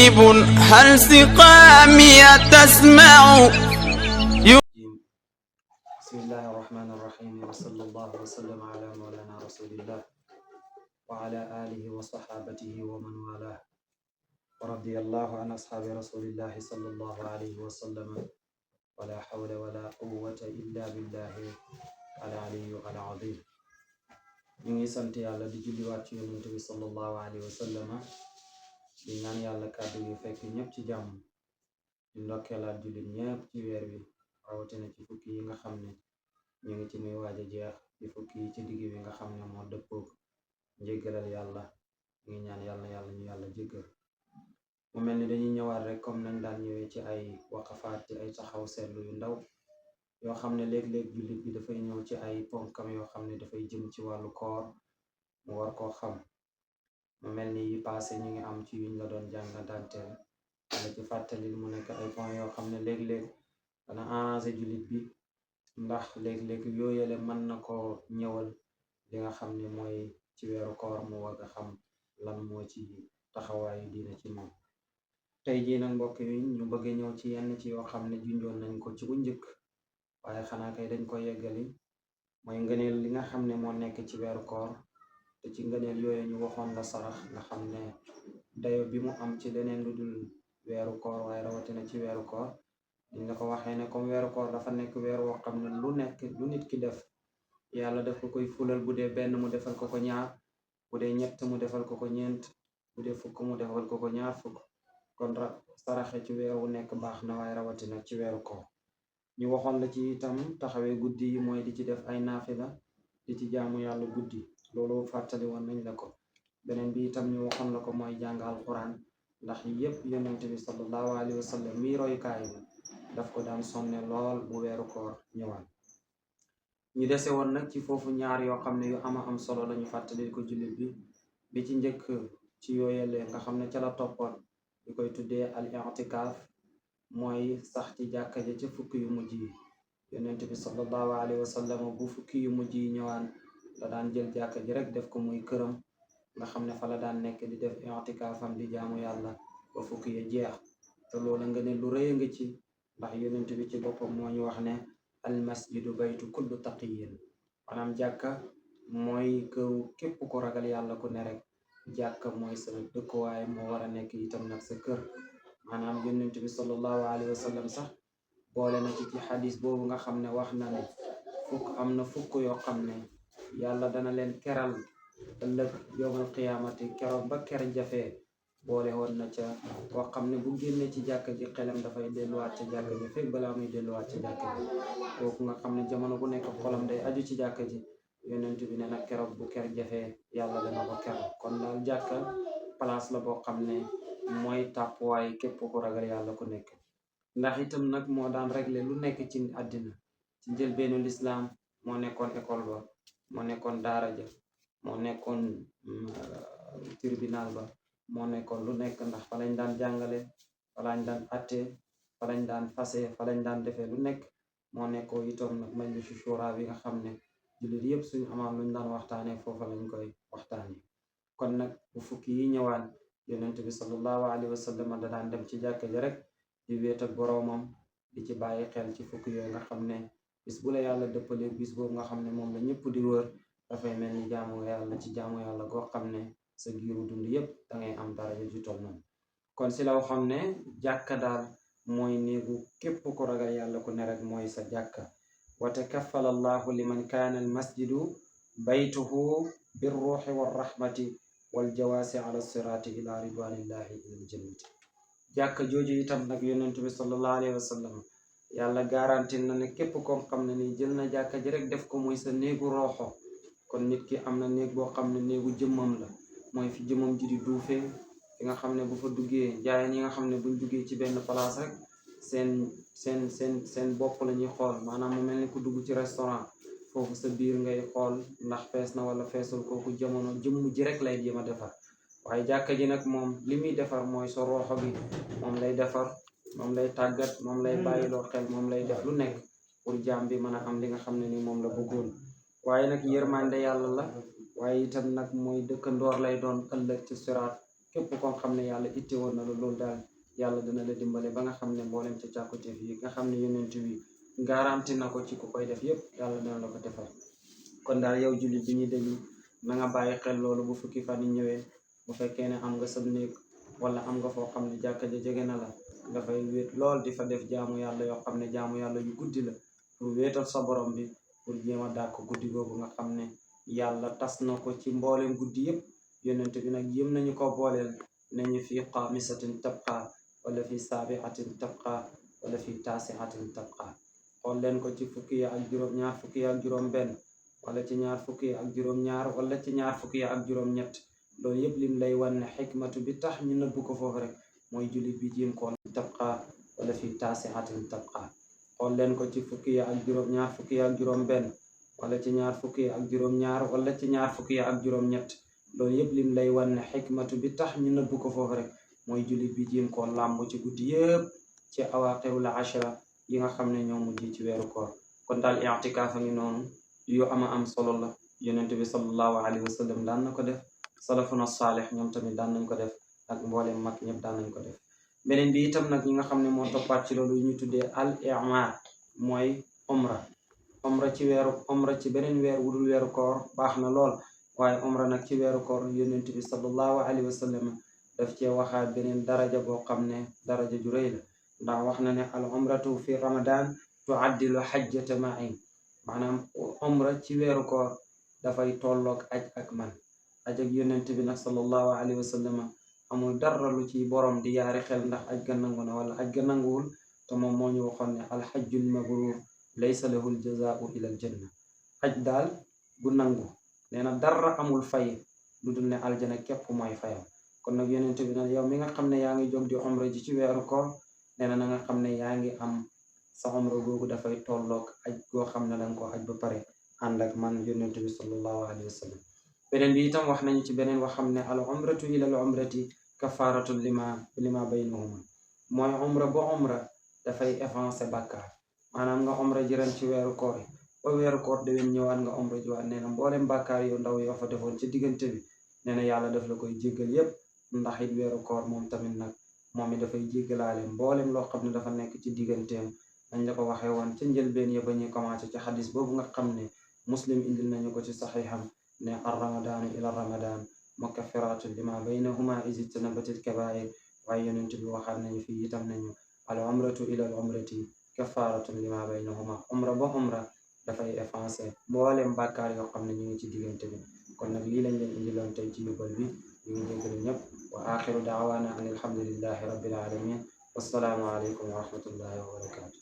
غريب هل سقامي تسمع. بسم الله الرحمن الرحيم وصلى الله وسلم على مولانا رسول الله وعلى آله وصحابته ومن والاه ورضي الله عن أصحاب رسول الله صلى الله عليه وسلم ولا حول ولا قوة إلا بالله العلي العظيم. ñu ngi sant yàlla di julliwaat ci yonent bi sallallahu alayhi wa sallam di ñaan yàlla kàddu yu fekk ñëpp ci jàmm di ndokkeelaat jullit ñëpp ci weer wi rawatina ci fukki yi nga xam ne ñu ngi ci muy waaj a jeex di fukki yi ci digg bi nga xam ne moo dëppoog njéggalal yàlla ñu ngi ñaan yàlla ñu yàlla jéggal. mu mel ni dañuy ñëwaat rek comme nañ daan ñëwee ci ay waqafaat ci ay taxaw seetlu yu ndaw yoo xam ne léeg-léeg jullit bi dafay ñëw ci ay ponkam yoo xam ne dafay jëm ci wàllu koor mu war koo xam. mu mel ni yi passé ñu ngi am ci yuñ la doon jàngatanteel wala ci fàttalil mu nekk ay point yoo xam ne léeg-léeg dana arrangé jullit bi ndax léeg-léeg yooyale mën na ko ñëwal li nga xam ne mooy ci weeru koor mu war a xam lan moo ci taxawaayu diina ci moom. tey jii nag mbokk yi ñu bëgg ñëw ci yenn ci yoo xam ne junjoon nañ ko ci bu njëkk waaye xanaa kay dañ ko yeggali mooy ngëneel li nga xam ne moo nekk ci weeru koor te ci ngëneel yooyu ñu waxoon la sarax nga xam ne dayo bi mu am ci leneen lu dul weeru koor waaye rawatina ci weeru koor ñu la ko waxee ne comme weeru koor dafa nekk weer woo xam ne lu nekk lu nit ki def yàlla daf ko koy fulal bu dee benn mu defal ko ko ñaar bu dee ñett mu defal ko ko ñeent bu dee fukk mu defal ko ko ñaar fukk kon saraxe ci weer wu nekk baax na waaye rawatina ci weeru koor. ñu waxoon la ci itam taxawee guddi yi mooy di ci def ay naafila di ci jaamu yàlla guddi loolu fàttali woon nañ la ko. beneen bi itam ñu waxoon la ko mooy jàng alquran ndax yépp yonent bi sallallahu alayhi wa sallam mii roykaay bi daf ko daan sonne lool bu weeru koor ñëwaan. ñu dese woon nag ci foofu ñaar yoo xam ne yu ama am solo lañu fàttali ko jullit bi ci njëkk ci yooyele nga xam ne ca la toppoon di koy tuddee al i'tikaaf mooy sax ci jàkka ja ca fukki yu mujj yi. yonent bi sallallahu alayhi wa sallam bu fukki yu mujj yi ñëwaan la daan jël jàkka ji rek def ko muy këram nga xam ne fa la daan nekk di def i'tikaafam di jaamu yàlla ba fukki ya jeex te loola nga ne lu rëy nga ci ndax yonent bi ci boppam moo ñu wax ne al masjidu baytu kullu taqiyin maanaam jàkka mooy këw képp ko ragal yàlla ku ne rek jàkka mooy sa dëkkuwaay moo war a nekk itam nag sa kër. maanaam yonent bi sallallahu alayhi wa sallam sax boole na ci xadis boobu nga xam ne wax na ne am na fukk yoo xam ne yàlla dana leen keral ëllëg yawmal qiyaamati keroog ba ker jafee boole woon na ca koo xam ne bu génne ci jàkka ji xelam dafay delluwaat ca jàkka ji fekk balaa muy delluwaat ca jàkka ji kooku nga xam ne jamono bu nekk xolam day aju ci jàkka ji yonent bi ne nag keroog bu ker jafee yàlla dana ko keral. kon daal jàkka place la boo xam ne mooy tàppuwaay képp ku ragal yàlla ku nekk ndax itam nag moo daan régler lu nekk ci àddina ci njëlbeenu lislaam moo nekkoon école ba moo nekkoon daara ja moo nekkoon tribunal ba moo nekkoon lu nekk ndax fa lañ daan jàngale fa lañ daan atte fa lañ daan fase fa lañ daan defee lu nekk moo nekkoo itam nag majlisu shura bi nga xam ne jullit yëpp suñu amaan luñ daan waxtaanee foofa lañ koy waxtaanee. kon nag bu fukki yi ñëwaan yonent bi sallallahu alayhi wa sallam da daan dem ci jàkka ji rek di wéet ak boroomam di ci bàyyi xel ci fukki yooyu nga xam ne bis bu la yàlla dëppale bis boobu nga xam ne moom la ñëpp di wër dafay mel ni jaamu yàlla ci jaamu yàlla goo xam ne sa giiru dund yëpp dangay am daraja ju tol noonu. kon si la waxoon ne jàkka daal mooy néegu képp ko ragal yàlla ku ne rek mooy sa jàkka. wa takaffala allahu liman kaana al masjidu baytuhu birruuxi warrahmati wal jawaasi ala siraati ila ridwanillahi ilal jannati. jàkka jooju itam nag yonent bi sallallahu alayhi wa sallam yàlla garanti na ne képp koo xam ne ni jël na jàkka ji rek def ko muy sa néegu rooxo. kon nit ki am na néeg boo xam ne néegu jëmmam la mooy fi jëmmam ji di duufee fi nga xam ne bu fa duggee jaay ñi nga xam ne buñ duggee ci benn place rek seen bopp la ñuy xool maanaam mu mel ni ku dugg ci restaurant foofu sa biir ngay xool ndax fees na wala feesul kooku jamono jëmm ji rek lay jéem a defar. waaye jàkka ji nag moom li muy defar mooy sa rooxo bi moom lay defar moom lay tàggat moom lay bàyyiloo xel moom lay def lu nekk pour jaam bi mën a am li nga xam ne ni moom la bëggoon. waaye nag yërmande yàlla la waaye itam nag mooy dëkkandoor lay doon ëllëg ci siraat képp koo xam ne yàlla itte woon na la loolu daal yàlla dina la dimbale ba nga xam ne mboolem ca càkkutéef yi nga xam ne yonent bi garanti na ko ci ku koy def yépp yàlla dina la ko defal. kon daal yow jullit bi ñuy déglu na nga bàyyi xel loolu bu fukki fan yi ñëwee bu fekkee ne am nga sa néeg wala am nga foo xam ne jàkka ja jege na la nga fay wéet lool di fa def jaamu yàlla yoo xam ne jaamu yàlla yu guddi la pour wéetal sa borom bi pour jéem a dàkk guddi googu nga xam ne yàlla tas na ko ci mbooleem guddi yépp yonent bi nag yëm nañu ko booleel nañu fi xaamisatin tabqa wala fi saabiatin tabqa wala fi taasiatin tabqa xool leen ko ci fukki ya ak juróom ñaar fukki ya ak juróom benn wala ci ñaar fukki ya ak juróom ñaar wala ci ñaar fukki ya ak juróom ñett loolu yëpp lim lay wan ne xikmatu bi tax ñu nëbbu ko foofu rek mooy jullit bi jéem koon tabqa wala fi taasiatin tabqa xool leen ko ci fukki ya ak juróom ñaar fukki ya ak juróom benn wala ci ñaar fukki ya ak juróom ñaar wala ci ñaar fukki ya ak juróom ñett loolu yëpp lim lay wan ne xikmatu bi tax ñu nëbbu ko foofu rek mooy jullit bi jéem koo làmb ci guddi yëpp ci awaqirul ashra yi nga xam ne ñoo mujj ci weeru koor kon daal i'tikaaf a ngi noonu yu am solo la yonent bi sallallahu alayhi wa sallam daan na ko def salafuna saalih ñoom tamit daan nañ ko def ak mbooleem mag ñëpp daan nañ ko def beneen bi itam nag ñi nga xam ne moo toppaat ci loolu ñu tuddee al i'maar mooy umra ci beneen weer wudul weeru koor baax na lool waaye umra nag ci weeru koor yonent bi sallallahu alayhi wa sallam daf cee waxaat beneen daraja boo xam ne daraja ju rëy la ndax wax na ne al umratu fi ramadan tuaddilu xajjata ma'i maanaam umra ci weeru koor dafay tolloog aj ak man aj ak yonent bi nag sallallahu alayhi wa sallam amul dara lu ci borom di yaari xel ndax aj ga nangu na wala aj ga nanguwul te moom moo ñu waxoon ne alxajjul mabrur laysa lahul jazaau ila al janna aj daal bu nangu nee na dara amul fay lu dul ne aljana képp mooy fayam kon nag yonent bi nag yow mi nga xam ne yaa ngi jóg di umra ji ci weeru koor nee na nga xam ne yaa ngi am sa umra googu dafay tolloog aj goo xam ne danga ko aj ba pare ànd ak man yonent bi sallallahu alayhi wa sallam beneen bi itam wax nañu ci beneen wax xam ne al umratu ila al umrati kafaratu lima baynahuma mooy umra ba umra dafay effacer bàkkaar maanaam nga umra ji ren ci weeru koor yi ba weeru koor déwén ñëwaat nga umra ji waat nee na mboolem bàkkaar yu ndaw yoo fa defoon ci diggante bi nee na yàlla daf la koy jéggal yépp ndax it weeru koor moom tamit nag moom it dafay jéggalaale mboolem loo xam ne dafa nekk ci digganteem dañ la ko waxee woon ca njëlbeen ya ba ñuy commencé ci xadis boobu nga xam ne muslim indil nañu ko ci saxiixam ne ar ramadaanu ila ramadan mukaffiratun lima baynahuma iz ijtanabatil kabair waaye yonent bi waxaat nañu fii itam nañu al umratu ila al umrati kaffaratun lima baynahuma umra ba umra dafay effacer mboolem bàkkaar yoo xam ne ñu ngi ci diggante bi kon nag lii lañ leen indiloon tey ci yóbbal bi ñu ngi jégalu ñëpp wa axiru daawaana an alhamdulillahi rabbil alamin wassalaamu aleykum wa rahmatullahi wa barakatuh